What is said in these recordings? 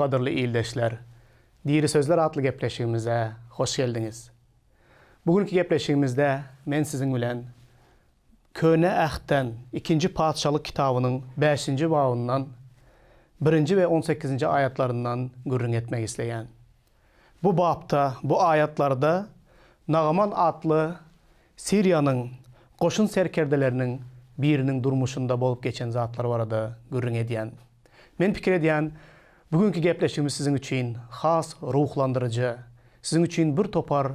Salam gadyrly ildeşler! Diri sözler atly gepleşigimize hoş geldiňiz. Bu günki gepleşigimizde men siziň bilen Köne Ähtden Ikinji Patyşalyk kitabynyň bäşinji babyndan birinji we on sekizinji aýatlaryndan gürrüň etmek isleýän. Bu bapda, bu aýatlarda Nagaman atly Siriýanyň goşun serkerdeleriniň biriniň durmuşynda bolup geçen zatlar barada gürrüň edýän. Men pikir edýän, bu günki gepleşigimiz siziň üçin has ruhlandyryjy, siziň üçin bir topar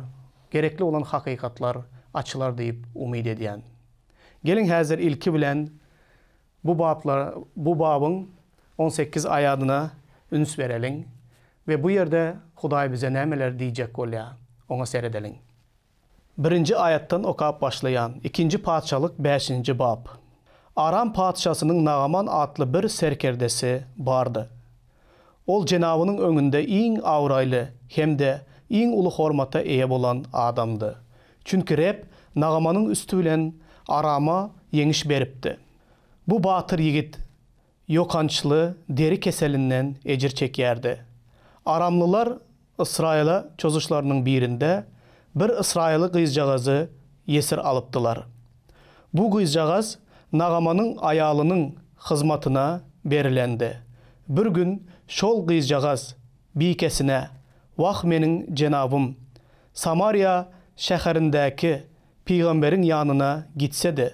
gerekli bolan hakykatlar açylar diýip umyt edýän. Geliň häzir ilki bilen bu baplar bu babyň 18 aýadyna üns bereliň we bu ýerde Hudaý bize nämeler diýjek bolýar, oňa seredeliň. Birinji aýatdan okap başlaýan, Ikinji patyşalyk bäşinji bap. Aram patyşasynyň Nagaman atly bir serkerdesi bardy. Ol jenabynyň öňünde iň abraýly hem-de iň uly hormata eýe bolan adamdy. Çünki Reb Nagamanyň üsti bilen Arama ýeňiş beripdi. Bu batyr ýigit ýokançly deri keselinden ejir çekýärdi. Aramlylar Ysraýyla çozuşlarynyň birinde bir ysraýylly gyzjagazy ýesir alypdylar. Bu gyzjagaz Nagamanyň aýalynyň hyzmatyna berilendi. Bir gün şol gyzjagaz bikesine, Wah, meniň jenabym, Samariýa şäherindäki pygamberiň ýanyna gitse-de,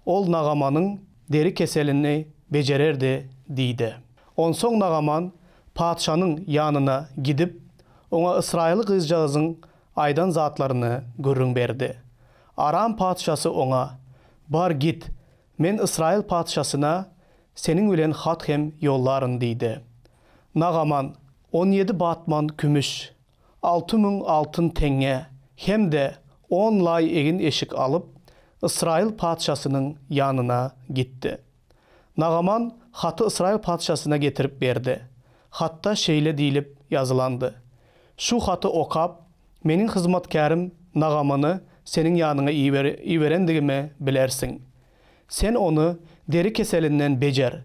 ol Nagamanyň deri keselini bejererdi diýdi. Onsoň Nagaman patyşanyň ýanyna gidip, oňa ysraýylly gyzjagazyň aýdan zatlaryny gürrüň berdi. Aram patyşasy oňa, Bar git, men Ysraýyl patyşasyna seniň bilen hat hem ýollaryn diýdi. Nagaman 17 batman kümüş, 6000 altyn teňňe hem-de on laý egin-eşik alyp, Ysraýyl patyşasynyň ýanyna gitdi. Nagaman haty Ysraýyl patyşasyna getirip berdi. Hatda şeýle diýlip ýazylandy, Şu haty okap, meniň hyzmatkärim Nagamany seniň ýanyňa iberendigimi bilersiň. Sen ony deri keselinden bejer.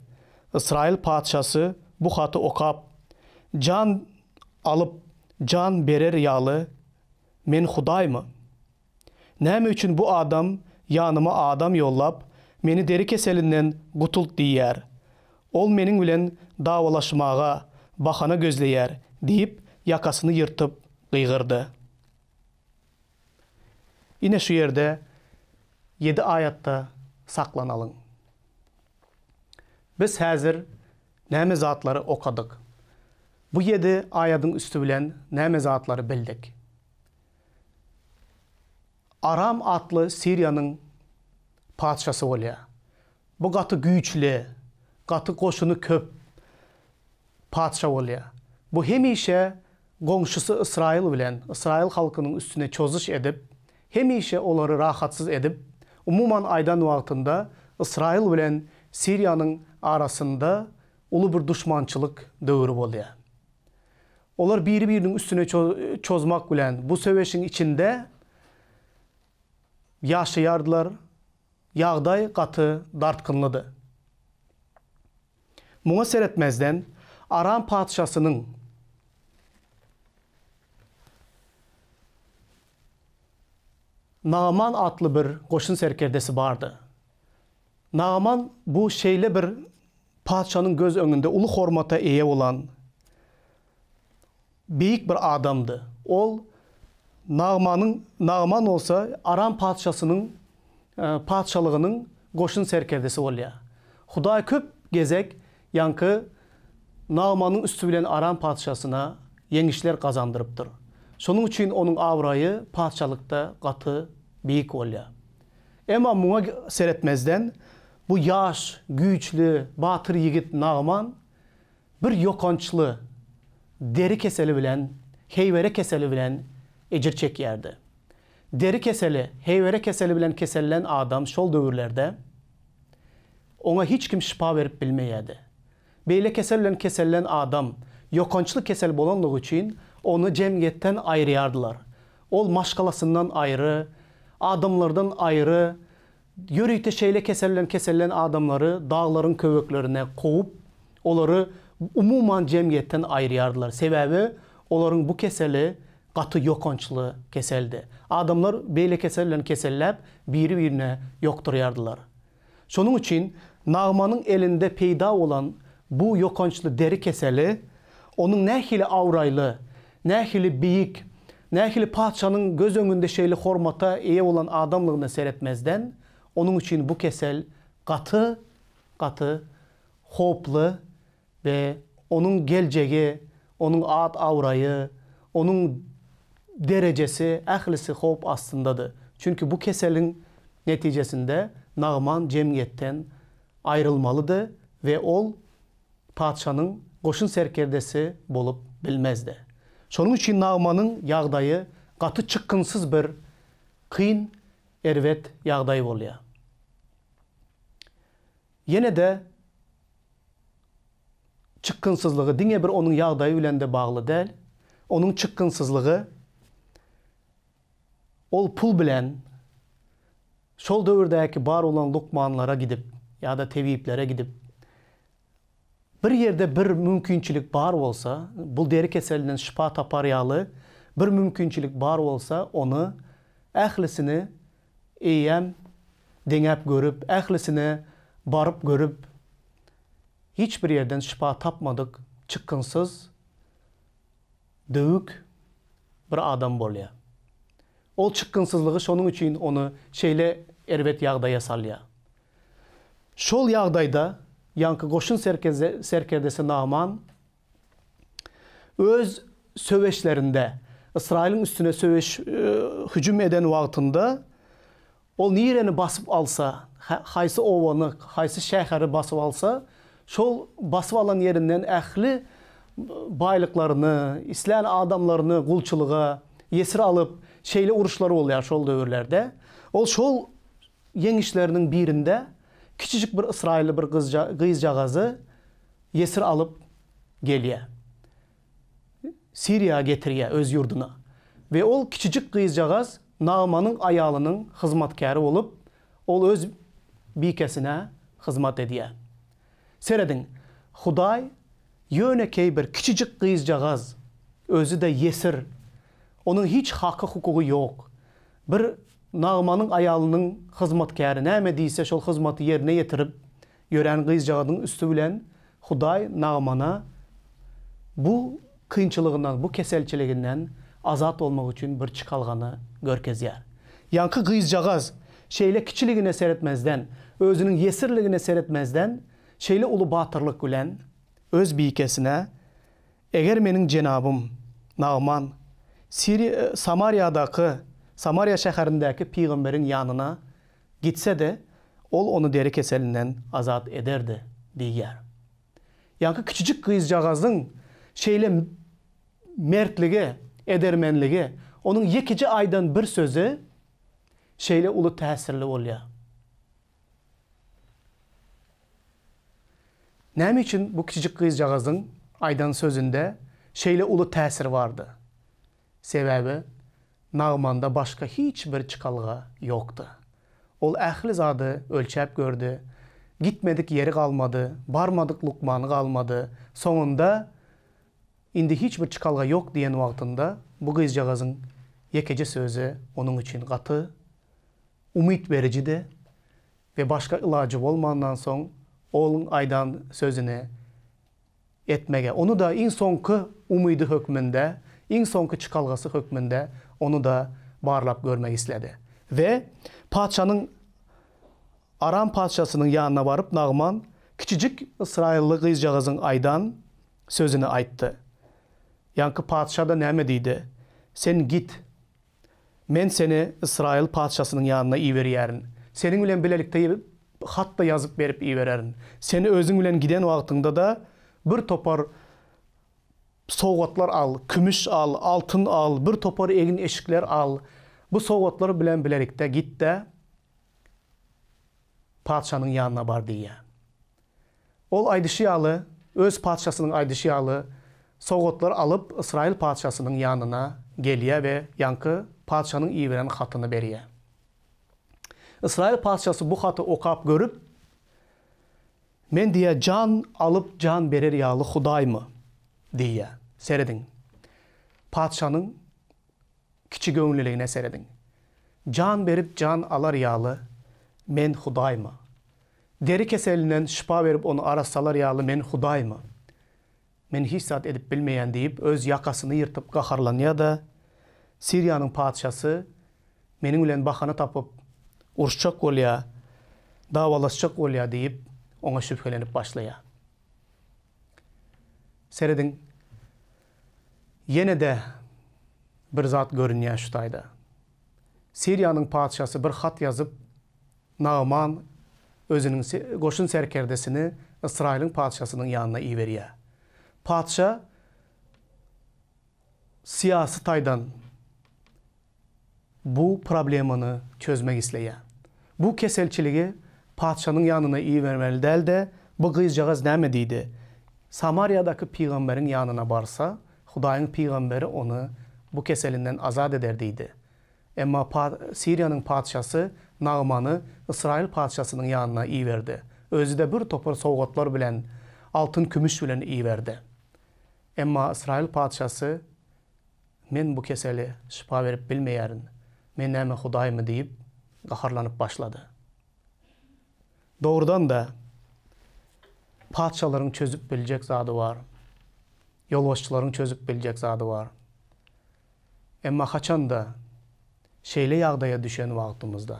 Ysraýyl patyşasy bu haty okap, Jan alyp, jan berer ýaly, men Hudaýmy? Näme üçin bu adam ýanyma adam ýollap, meni deri keselinden gutult diýýär? Ol meniň bilen dawalaşmaga bahana gözleýär diýip, ýakasyny ýyrtyp gygyrdy. Ine şu ýerde ýedi aýatda saklanalyň. Biz häzir näme zatlary okadyk? Bu ýedi aýadyň üsti bilen näme zatlary bildik? Aram atly Siriýanyň patyşasy bolýar. Bu gaty güýçli, gaty goşuny köp patyşa bolýar. Bu hemişe goňşusy Ysraýyl bilen, Ysraýyl halkynyň üstüne çozuş edip, hemişe olary rahatsyz edip, umuman aýdan wagtynda Ysraýyl bilen Siriýanyň arasynda uly bir duşmançylyk döwri bolýar. Olar biri-biriniň üstüne çozmak bilen bu söweşiň içinde ýaşaýardylar. Ýagdaý gaty dartgynlydy. Muňa seretmezden, Aram patyşasynyň Naaman atly bir goşun serkerdesi bardy. Naaman bu şeýle bir patyşanyň göz öňünde uly hormata eýe bolan beýik bir adamdy. Ol Nagmanyň, Nagman bolsa Aram patyşasynyň patyşalygynyň goşun serkerdesi bolýar. Hudaý köp gezek ýaňky Nagmanyň üsti bilen Aram patyşasyna ýeňişler gazandyrypdyr. Şonuň üçin onuň abraýy patyşalykda gaty beýik bolýar. Emma muňa seretmezden, bu ýaş, güýçli, batyr ýigit Nagman bir ýokançly deri keseli bilen, heýwere keseli bilen ejir çekýärdi. Deri keseli, heýwere keseli bilen kesellän adam şol döwürlerde oňa hiç kim şypa berip bilmeýärdi. Beýle kesel bilen kesellän adam ýokançly kesel bolanlygy üçin ony jemgyýetden aýyrýardylar. Ol maşgalasyndan aýry, adamlardan aýry, ýörite şeýle kesel bilen kesellän adamlary daglaryň köweklerine kowup, olary umuman jemgyýetden aýyrýardylar. Sebäbi olaryň bu keseli gaty ýokançly keseldi. Adamlar beýle kesel bilen keselläp, biri-birine ýokdurýardylar. Şonuň üçin Nagmanyň elinde peýda bolan bu ýokançly deri keseli onuň nähili abraýly, nähili beýik, nähili patyşanyň göz öňünde şeýle hormata eýe bolan adamlygyna seretmezden, onuň üçin bu kesel gaty, gaty howply we onuň geljegi, onuň at-abraýy, onuň derejesi ählisi howp astyndady. Çünki bu keseliň netijesinde Nagman jemgyýetden aýrylmalydy we ol patyşanyň goşun serkerdesi bolup bilmezdi. Şonuň üçin Nagmanyň ýagdaýy gaty çykgynsyz bir kyn, erbet ýagdaý bolýar. Ýene-de çykgynsyzlygy diňe bir onuň ýagdaýy bilen-de bagly däl. Onuň çykgynsyzlygy ol pul bilen şol döwürdäki bar bolan lukmanlara gidip ýa-da tebiplere gidip bir ýerde bir mümkinçilik bar bolsa, bu deri keselinden şypa tapar ýaly bir mümkinçilik bar bolsa, ony ählisini eýýäm deňäp görüp, ählisine baryp görüp, hiç bir ýerden şypa tapmadyk çykgynsyz, döwük bir adam bolýar. Ol çykgynsyzlygy şonuň üçin ony şeýle erbet ýagdaýa salýar. Şol ýagdaýda ýaňky goşun serkerdesi Naaman öz söweşlerinde, Ysraýylyň üstüne söweş hüjüm eden wagtynda ol nireni basyp alsa, haýsy obany, haýsy şäheri basyp alsa, şol basyp alan ýerinden ähli baýlyklaryny, islän adamlaryny gulçulyga ýesir alyp, şeýle uruşlar bolýar şol döwürlerde. Ol şol ýeňişleriniň birinde kiçijik bir ysraýylly bir gyzjagazy ýesir alyp gelýär. Siriýa getirýär öz ýurduna. We ol kiçijik gyzjagaz Nagmanyň aýalynyň hyzmatkäri bolup, ol öz bikesine hyzmat edýär. Serediň, Hudaý ýönekeý bir kiçijik gyzjagaz, özi-de ýesir, onuň hiç haky-hukugy ýok, bir Nagmanyň aýalynyň hyzmatkäri näme diýse şol hyzmaty ýerine ýetirip ýörän gyzjagazyň üsti bilen Hudaý Nagmana bu kynçylygyndan, bu keselçiliginden azat bolmak üçin bir çykalgany görkezýär. Ýaňky gyzjagaz şeýle kiçiligine seretmezden, özüniň ýesirligine seretmezden şeýle uly batyrlyk bilen öz bikesine Eger meniň jenabym Nagman Siriýa, Samariýadaky, Samariýa şäherindäki pygamberiň ýanyna gitse-de, ol ony deri keselinden azat ederdi diýýär. Ýaňky kiçijik gyzjagazyň şeýle mertligi, edermenligi, onuň ýekeje aýdan bir sözi şeýle uly täsirli bolýar. Näme üçin bu kiçijik gyzjagazyň aýdan sözünde şeýle uly täsir bardy? Sebäbi Nagmanda başga hiç bir çykalga ýokdy. Ol ähli zady ölçäp gördi, gitmedik ýeri galmady, barmadyk lukmany galmady, soňunda indi hiç bir çykalga ýok diýen wagtynda bu gyzjagazyň ýekeje sözi onuň üçin gaty umyt berijidi we başga ilajy bolmandan soň onuň aýdan sözüni etmege, ony-da iň soňky umydy hökmünde, iň soňky çykalgasy hökmünde ony-da barlap görmek isledi. We patyşanyň, Aram patyşasynyň ýanyna baryp Nagman kiçijik ysraýylly gyzjagazyň aýdan sözüni aýtdy. Ýaňky patyşa-da näme diýdi? Sen git, Men seni Ysraýyl patyşasynyň ýanyna iberýärin. Seniň bilen bilelikde hat-da ýazyp berip ibererin. Sen özüň bilen giden wagtyňda-da bir topar sowgatlar al, kümüş al, altyn al, bir topar egin-eşikler al. Bu sowgatlar bilen bilelikde git-de, patyşanyň ýanyna bar diýýär. Ol aýdyşy ýaly, öz patyşasynyň aýdyşy ýaly, sowgatlar alyp, Ysraýyl patyşasynyň ýanyna gelýär we ýaňky patyşanyň iberen hatyny berýär. Ysraýyl patyşasy bu haty okap görüp, Men diýýär, jan alyp, jan berer ýaly Hudaýmy? diýýär. Serediň. Patyşanyň kiçigöwünliligine serediň. Jan berip, jan alar ýaly men Hudaýmy? Deri keselinden şypa berip ony arassalar ýaly men Hudaýmy? Men hiç zat edip bilmeýän diýip, öz ýakasyny ýyrtyp gaharlanýar-da, Siriýanyň patyşasy meniň bilen bahana tapyp, uruşjak bolýar, dawalaşjak bolýar diýip, oňa şübhelenip başlaýar. Serediň, ýene-de bir zat görünýär şu taýda. Siriýanyň patyşasy bir hat ýazyp, Nagman özüniň goşun serkerdesini Ysraýylyň patyşasynyň ýanyna iberýär. Patyşa syýasy taýdan bu problemany çözmek isleýär. Bu keselçiligi patyşanyň ýanyna ibermeli däl-de, bu gyzjagaz näme diýdi? Samariýadaky pygamberiň ýanyna barsa, Hudaýyň pygamberi ony bu keselinden azat eder diýdi. Emma Siriýanyň patyşasy Nagmany Ysraýyl patyşasynyň ýanyna iberdi. Özi-de bir topar sowgatlar bilen, altyn-kümüş bilen iberdi. Emma Ysraýyl patyşasy, Men bu kesele şypa berip bilmeýärin. Men näme Hudaýmy diýip, gaharlanyp başlady. Dogrudan-da, patyşalaryň çözüp biljek zady bar. Ýolbaşçylaryň çözüp biljek zady bar. Emma haçan-da şeýle ýagdaýa düşen wagtymyzda,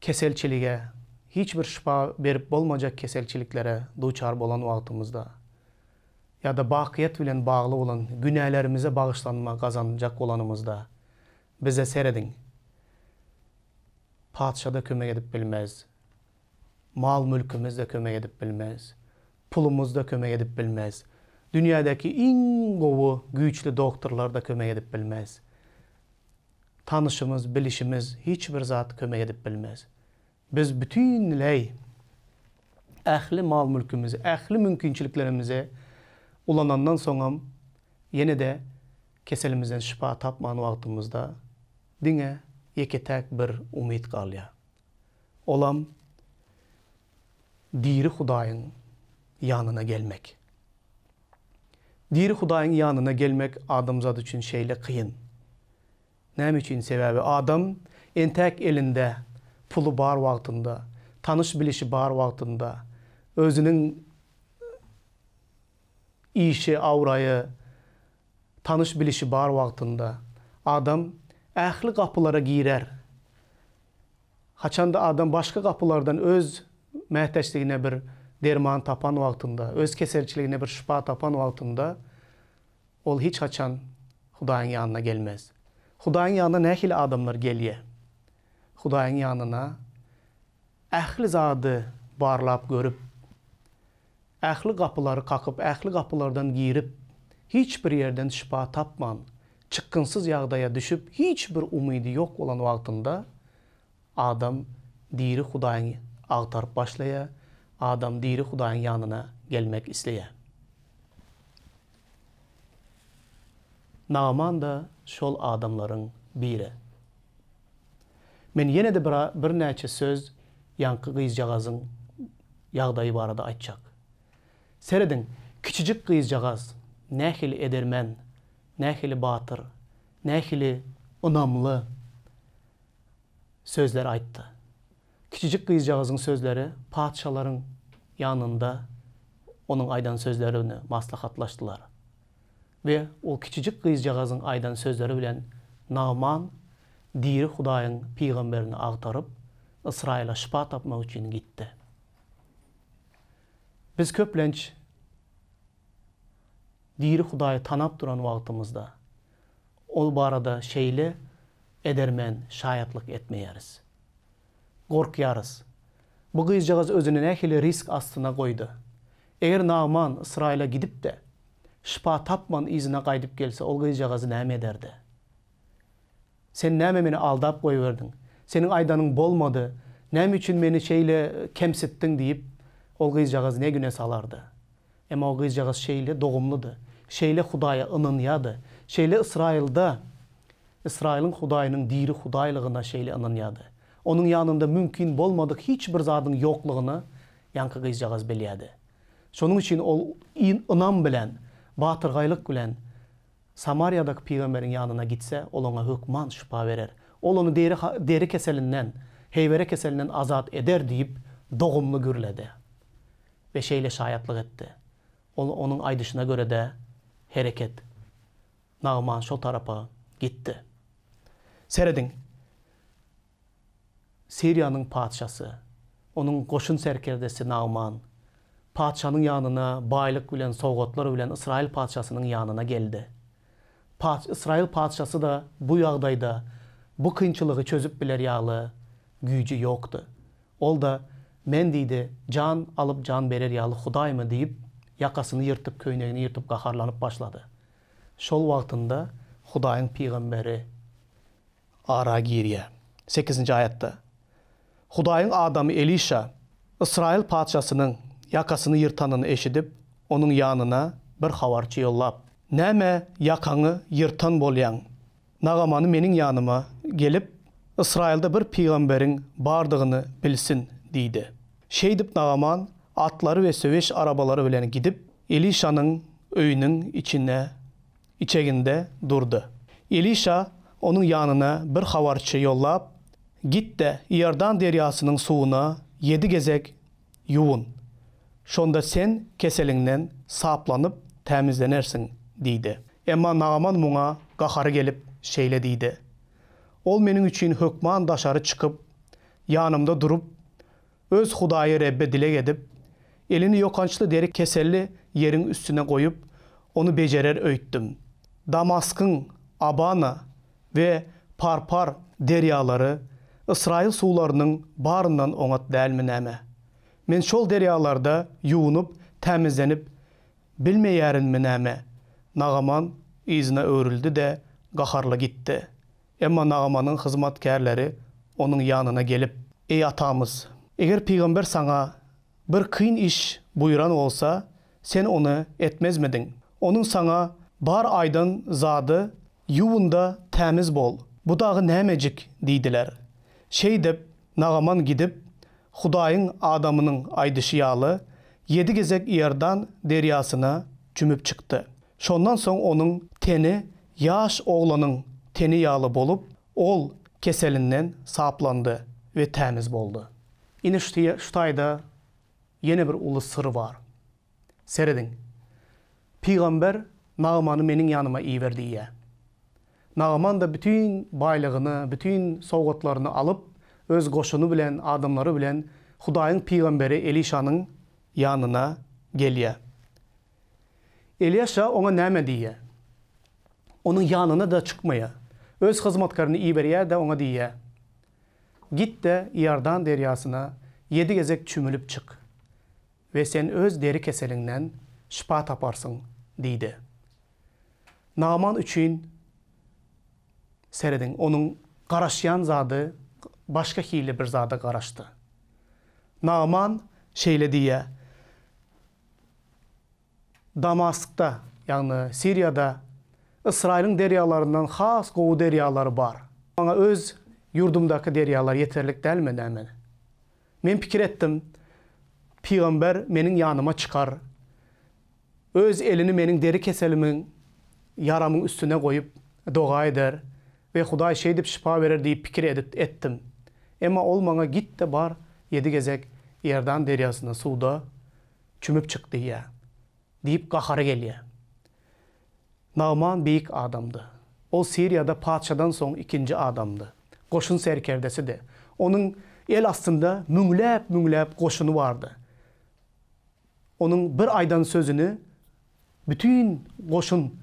keselçilige, hiç bir şypa berip bolmajak keselçiliklere duçar bolan wagtymyzda ýa-da bakyýet bilen bagly bolan günälerimize bagyşlanma gazanjak bolanymyzda, bize serediň, Patyşa-da kömek edip bilmez, Mal-mülkümiz-de kömek edip bilmez. Pulumyz-da kömek edip bilmez. Dünýädäki iň gowy, güýçli doktorlar-da kömek edip bilmez. Tanyşymyz, bilişimiz hiç bir zat kömek edip bilmez. Biz bütinleý ähli mal-mülkümizi, ähli mümkinçiliklerimizi ulanandan soňam ýene-de keselimizden şypa tapman wagtymyzda diňe ýeke-täk bir umyt galýar. Olam diri Hudaýyň ýanyna gelmek. Diri Hudaýyň ýanyna gelmek adamzat üçin şeýle kyn. Näme üçin? Sebäbi adam entäk elinde puly bar wagtynda, tanyş-bilişi bar wagtynda, özüniň işi, abraýy, tanyş-bilişi bar wagtynda adam ähli gapylara girer. Haçanda adam başga gapylardan öz mätäçligine bir derman tapan wagtynda, öz keselçiligine bir şypa tapan wagtynda, ol hiç haçan Hudaýyň ýanyna gelmez. Hudaýyň ýanyna nähili adamlar gelýär? Hudaýyň ýanyna ähli zady barlap görüp, Ähli gapylary kakyp, ähli gapylardan girip, hiç bir ýerden şypa tapman, çykgynsyz ýagdaýa düşüp, hiç bir umydy ýok bolan wagtynda, adam diri Hudaýyň agtaryp başlaýar, adam diri Hudaýyň ýanyna gelmek isleýär. Naaman-da şol adamlaryň biri. Men ýene-de birnäçe söz ýaňky gyzjagazyň ýagdaýy barada aýtjak. Serediň, kiçijik gyzjagaz nähili edermen, nähili batyr, nähili ynamly sözler aýtdy. Kiçijik gyzjagazyň sözleri patyşalaryň ýanynda onuň aýdan sözlerini maslahatlaşdylar. We ol kiçijik gyzjagazyň aýdan sözleri bilen Nagman diri Hudaýyň pygamberini agtaryp, Ysraýyla şypa tapmak üçin gitdi. Biz köplenç diri Hudaýy tanap duran wagtymyzda, Ol barada şeýle edermen şaýatlyk etmeýäris. Gorkýarys. Bu gyzjagaz özüni nähili risk astyna goýdy? Eger Nagman Ysraýyla gidip-de, şypa tapman yzyna gaýdyp gelse, ol gyzjagazy näme ederdi? Sen näme meni aldap goýberdiň? Seniň aýdanyň bolmady. Näme üçin meni şeýle kemsitdiň diýip, ol gyzjagazy ne güne salardy? Emma ol gyzjagaz şeýle dogumlydy, şeýle Hudaýa ynanýardy, şeýle Ysraýylda Ysraýylyň Hudaýynyň diri Hudaýlygyna şeýle ynanýardy. Onuň ýanynda mümkin bolmadyk hiç bir zadyň ýoklugyny ýaňky gyzjagaz bilýärdi. Şonuň üçin ol ynam bilen, batyrgaýlyk bilen Samariýadaky pygamberiň ýanyna gitse, ol oňa hökman şypa berer. Ol ony deri deri keselinden, heýwere keselinden azat eder diýip, dogumly gürledi we şeýle şaýatlyk etdi. Ol onuň aýdyşyna görä-de hereket Nagman şol tarapa gitdi. Serediň, Siriýanyň patyşasy, onuň goşun serkerdesi Nagman patyşanyň ýanyna baýlyk bilen, sowgatlar bilen Ysraýyl patyşasynyň ýanyna geldi. Pat Ysraýyl patyşasy-da bu ýagdaýda bu kynçylygy çözüp biler ýaly güýji ýokdy. Ol-da, Men diýdi, jan alyp jan berer ýaly Hudaýmy diýip, ýakasyny ýyrtyp, köýnegini ýyrtyp gaharlanyp başlady. Şol wagtynda Hudaýyň pygamberi ara girýär. Sekizinji aýatda, Hudaýyň adamy Elişa Ysraýyl patyşasynyň ýakasyny ýyrtanyny eşidip, onuň ýanyna bir habarçy ýollap, Näme ýakaňy ýyrtan bolýaň? Nagamany meniň ýanyma gelip, Ysraýylda bir pygamberiň bardygyny bilsin diýdi. Şeýdip Nagaman atlary we söweş arabalary bilen gidip, Elişanyň öýüniň içine, içeginde durdy. Elişa onuň ýanyna bir habarçy ýollap, Git-de, Iordan derýasynyň suwuna ýedi gezek Ýuwun. Şonda sen keseliňden saplanyp, tämizlenersiň diýdi. Emma Naaman muňa gahary gelip, şeýle diýdi, Ol meniň üçin hökman daşary çykyp, ýanymda durup, öz Hudaýy Rebbe dileg edip, elini ýokançly deri keselli ýeriň üstüne goýup, ony bejerer öýtdüm. Damaskyň Abana we Parpar derýalary Ysraýyl suwlarynyň baryndan oňat dälmi näme? Men şol derýalarda ýuwunyp, tämizlenip bilmeýärinmi näme? Nagaman yzyna öwrüldi-de, gaharly gitdi. Emma Nagamanyň hyzmatkärleri onuň ýanyna gelip. Eý, atamyz! Eger pygamber saňa Bir kyn iş buýran bolsa, sen ony etmezmidiň? Onuň saňa bar aýdan zady, Ýuwun-da, tämiz bol. Bu dagy nämejik? diýdiler. Şeýdip, Nagaman gidip, Hudaýyň adamynyň aýdyşy ýaly, ýedi gezek Iordan derýasyna çümüp çykdy. Şondan soň onuň teni ýaş oglanyň teni ýaly bolup, ol keselinden saplandy we tämiz boldy. Ine şu şu taýda ýene bir uly syr bar. Serediň. Pygamber Nagmany meniň ýanyma iber diýýär. Nagman-da bütin baýlygyny, bütin sowgatlaryny alyp, öz goşuny bilen, adamlary bilen Hudaýyň pygamberi Elişanyň ýanyna gelýär. Elýaşa oňa näme diýýär? Onuň ýanyna-da çykmaýar. Öz hyzmatkaryny iberýär-de oňa diýýär, Git-de, Iordan derýasyna ýedi gezek çümülip çyk we sen öz deri keseliňden şypa taparsyň diýdi. Naaman üçin, serediň, onuň garaşýan zady başga hili bir zada garaşdy. Naaman şeýle diýýär, Damaskda, ýagny Siriýada Ysraýylyň derýalaryndan has gowy derýalary bar. Maňa öz ýurdumdaky derýalar ýeterlik dälmi näme? Men pikir etdim, pygamber meniň ýanyma çykar, öz elini meniň deri keselimiň, ýaramyň üstüne goýup, doga eder we Hudaý şeýdip şypa berer diýip pikir etdim. Emma ol maňa git-de bar, ýedi gezek Iordan derýasynda suwda çümüp çyk diýýär. Diýip gahary gelýär. Nagman beýik adamdy. Ol Siriýada patyşadan soň ikinji adamdy. Goşun serkerdesidi. Onuň el astynda müňläp-müňläp goşuny bardy. Onuň bir aýdan sözüni bütin goşun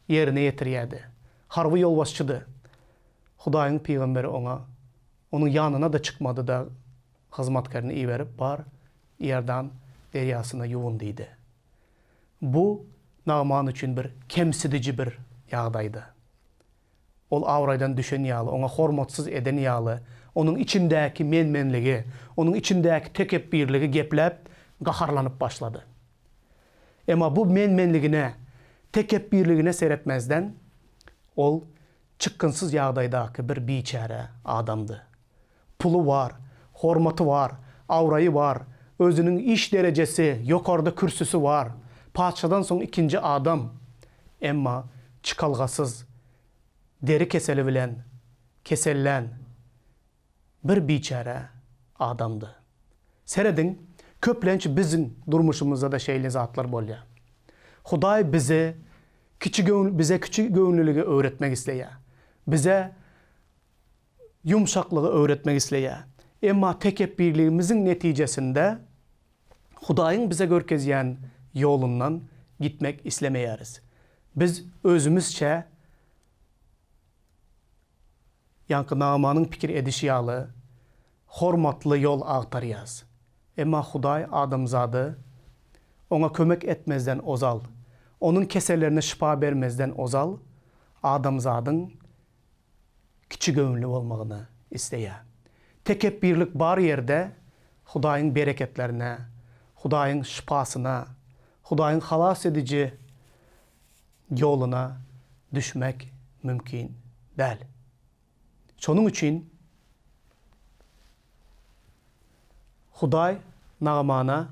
ýerine ýetirýärdi. Harby ýolbaşçydy. Hudaýyň pygamberi oňa, onuň ýanyna-da çykmady-da, hyzmatkärini iberip, Bar, Iordan derýasyna ýuwun diýdi. Bu Nagman üçin bir kemsidiji bir ýagdaýdy. Ol abraýdan düşen ýaly, oňa hormatsyz eden ýaly, onuň içindäki men-menligi, onuň içindäki tekepbirligi gepläp, gaharlanyp başlady. Emma bu men-menligine, tekepbirligine seretmezden, ol çykgynsyz ýagdaýdaky bir biçäre adamdy. Puly bar, hormaty bar, abraýy bar, özüniň iş derejesi, ýokarda kürsüsi bar. Patyşadan soň ikinji adam. Emma çykalgasyz, deri keseli bilen kesellän bir biçäre adamdy. Serediň, köplenç biziň durmuşymyzda-da şeýle zatlar bolýar. Hudaý bizi kiçi göwün, bize kiçi göwünliligi öwretmek isleýär. Bize ýumşaklygy öwretmek isleýär. Emma tekepbirligimiziň netijesinde Hudaýyň bize görkezýän ýolundan gitmek islemeýäris. Biz özümizçe ýaňky Naamanyň pikir edişi ýaly hormatly ýol agtarýas. Emma Hudaý adamzady oňa kömek etmezden ozal, onuň kesellerine şypa bermezden ozal adamzadyň kiçigöwünli bolmagyny isleýär. Tekepbirlik bar ýerde Hudaýyň bereketlerine, Hudaýyň şypasyna, Hudaýyň halas ediji ýoluna düşmek mümkin däl. Şonuň üçin Hudaý Nagamana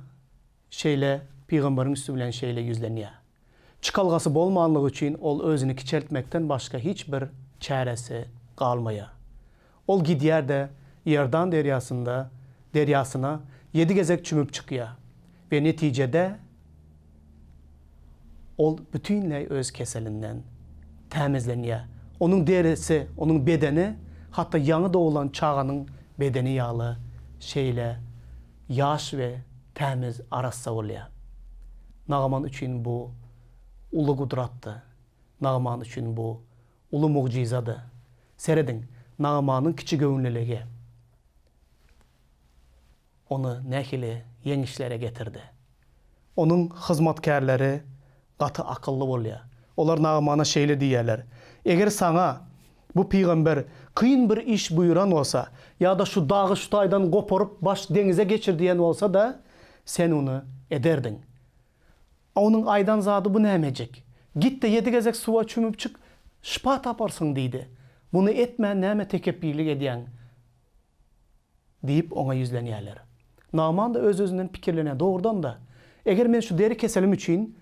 şeýle pygamberiň üsti bilen şeýle ýüzlenýär. Çykalgasy bolmanlygy üçin ol özüni kiçeltmekden başga hiç bir çäresi galmaýar. Ol gidýär-de Iordan derýasynda derýasyna ýedi gezek çümüp çykýar we netijede ol bütinleý öz keselinden tämizlenýär. Onuň derisi, onuň bedeni hatda ýaňy doglan çaganyň bedeni ýaly şeýle ýaş we tämiz, arassa bolýar. Nagaman üçin bu uly gudratdy. Nagaman üçin bu uly mugjyzady. Serediň, Nagamanyň kiçigöwünliligi ony nähili ýeňişlere getirdi. Onuň hyzmatkärleri gaty akylly bolýar. Olar Nagamana şeýle diýýärler, Eger saňa bu pygamber kyn bir iş buýran bolsa, ýa-da şu dagy şu taýdan goparyp baş deňize geçir diýen bolsa-da, sen ony ederdiň. A onuň aýdan zady bu nämejik? Git-de ýedi gezek suwa çümüp çyk, şypa taparsyň diýdi. Muny etmän näme tekepbirlik edýäň? Diýip, oňa ýüzlenýärler. Naaman-da öz-özünden pikirlenýär, Dogrudan-da, eger men şu deri keselim üçin,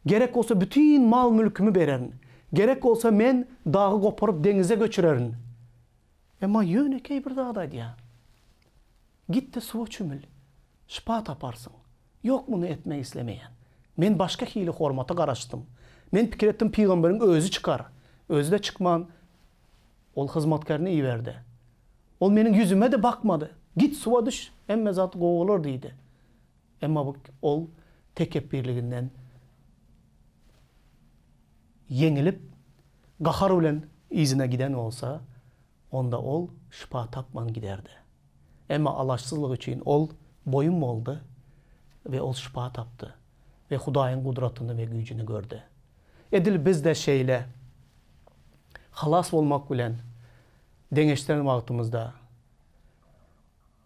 gerek bolsa bütin mal-mülkümi bererin, gerek bolsa men dagy goparyp deňize göçürerin. Emma ýönekeý bir zat aýdýar, Git-de suwa çümül, şypa taparsyň. Ýok, muny etmek islemeýän. Men başga hili hormata garaşdym. Men pikir etdim, pygamberiň özi çykar. Özi-de çykman, Ol hyzmatkärini iberdi. Ol meniň ýüzüme-de bakmady. Git, suwa düş, hemme zat gowy bolar diýdi. Emma bu ol tekepbirliginden ýeňilip, gahar bilen yzyna giden bolsa, onda ol şypa tapman giderdi. Emma alaçsyzlyk üçin ol boýun boldy we ol şypa tapdy we Hudaýyň gudratyny we güýjüni gördi. Edil biz-de şeýle halas bolmak bilen deňeşdiren wagtymyzda,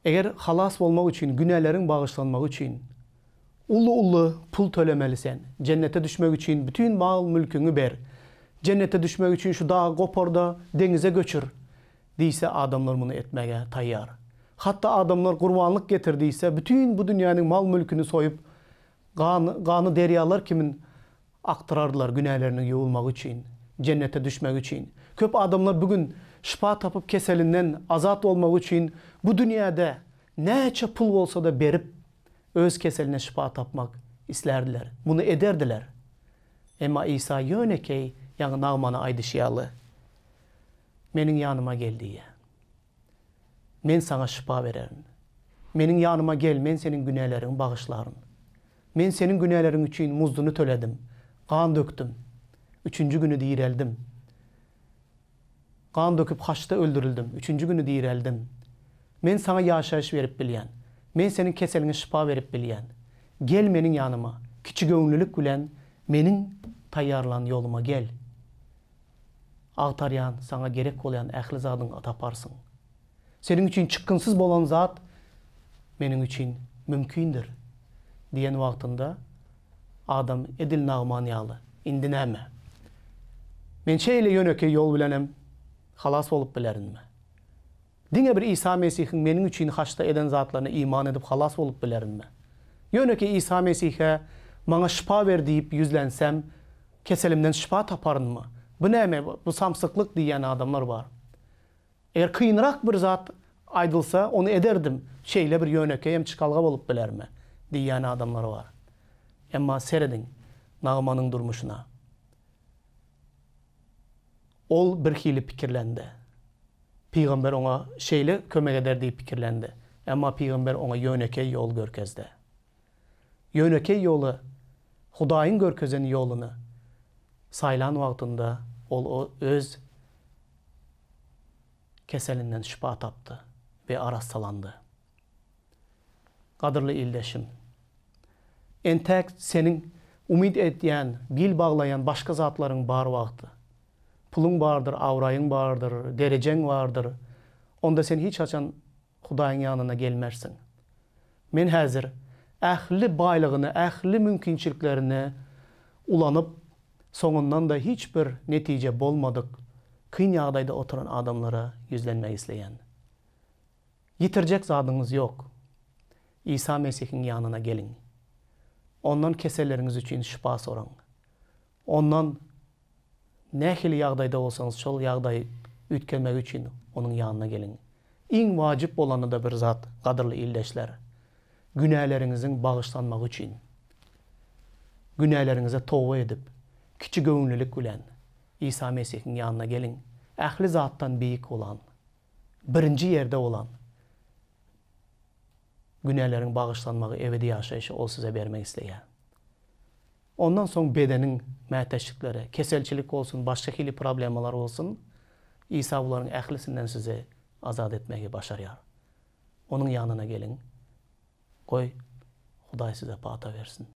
eger halas bolmak üçin, günäleriň bagyşlanmagy üçin uly-uly pul tölemeli sen, jennete düşmek üçin bütin mal-mülküňi ber, jennete düşmek üçin şu dagy gopar-da deňize göçür diýse adamlar muny etmäge taýýar. Hatda adamlar gurbanlyk getir diýse bütin bu dünýäniň mal-mülküni soýup Gan, gany derýalar kimin akdyrardylar günäleriniň ýuwulmagy üçin, jennete düşmegi üçin. Köp adamlar bu gün şypa tapyp keselinden azat bolmagy üçin bu dünýäde näçe pul bolsa-da berip öz keseline şypa tapmak islärdiler. Muny ederdiler. Emma Isa ýönekeý ýaňy Nagmana aýdyşy ýaly, Meniň ýanyma gel diýýär. Men saňa şypa bererin. Meniň ýanyma gel, men seniň günäleriňi bagyşlaryn. Men seniň günäleriň üçin muzduny töledim, gan dökdüm. Üçünji güni direldim. Gan döküp haçda öldürildim, üçünji güni direldim. Men saňa ýaşaýyş berip bilýän. Men seniň keseliňe şypa berip bilýän. Gel meniň ýanyma, kiçigöwünlilik bilen meniň taýýarlan ýoluma gel. Agtarýan, saňa gerek bolýan ähli zadyňy taparsyň. Seniň üçin çykgynsyz bolan zat meniň üçin mümkindir diýen wagtynda adam edil Nagman ýaly, Indi näme? Men şeýle ýönekeý ýol bilenem halas bolup bilerinmi? Diňe bir Isa Mesihiň meniň üçin haçda eden zatlaryna iman edip halas bolup bilerinmi? Ýönekeý Isa Mesihe maňa şypa ber diýip ýüzlensem, keselimden şypa taparynmy? Bu näme, bu samsyklyk diýýän adamlar bar. Eger kynrak bir zat aýdylsa, ony ederdim, şeýle bir ýönekeýem çykalga bolup bilermi? diýýän adamlar bar. Emma serediň Nagmanyň durmuşyna. Ol birhili pikirlendi. Pygamber oňa şeýle kömek eder diýip pikirlendi. Emma pygamber oňa ýönekeý ýol görkezdi. Ýönekeý ýoly, Hudaýyň görkezen ýoluny saýlan wagtynda ol öz keselinden şypa tapdy we arassalandy. Gadyrly ildeşim! Entäk seniň umyt edýän, bil baglaýan başga zatlaryň bar wagty, puluň bardyr, abraýyň bardyr, derejeň bardyr, onda sen hiç haçan Hudaýyň ýanyna gelmersiň. Men häzir ähli baýlygyny, ähli mümkinçiliklerini ulanyp, soňundan-da hiç bir netije bolmadyk, kyn ýagdaýda oturan adamlara ýüzlenmek isleýän. Ýitirjek zadyňyz ýok. Isa Mesihiň ýanyna geliň. Ondan keselleriňiz üçin şypa soraň. Ondan nähili ýagdaýda bolsaňyz şol ýagdaý üýtgemegi üçin Onuň ýanyna geliň. Iň wajyp bolany-da bir zat, gadyrly ildeşler, günäleriňiziň bagyşlanmagy üçin günäleriňize toba edip, kiçigöwünlilik bilen Isa Mesihiň ýanyna geliň. Ähli zatdan beýik bolan birinji ýerde bolan günäleriň bagyşlanmagy ebedi ýaşaýşy Ol size bermek isleýär. Ondan soň bedeniň mätäçlikleri, keselçilik bolsun, başga hili problemalar bolsun, Isa bularyň ählisinden sizi azat etmegi başarýar. Onuň ýanyna geliň, goý, Hudaý size pata bersin.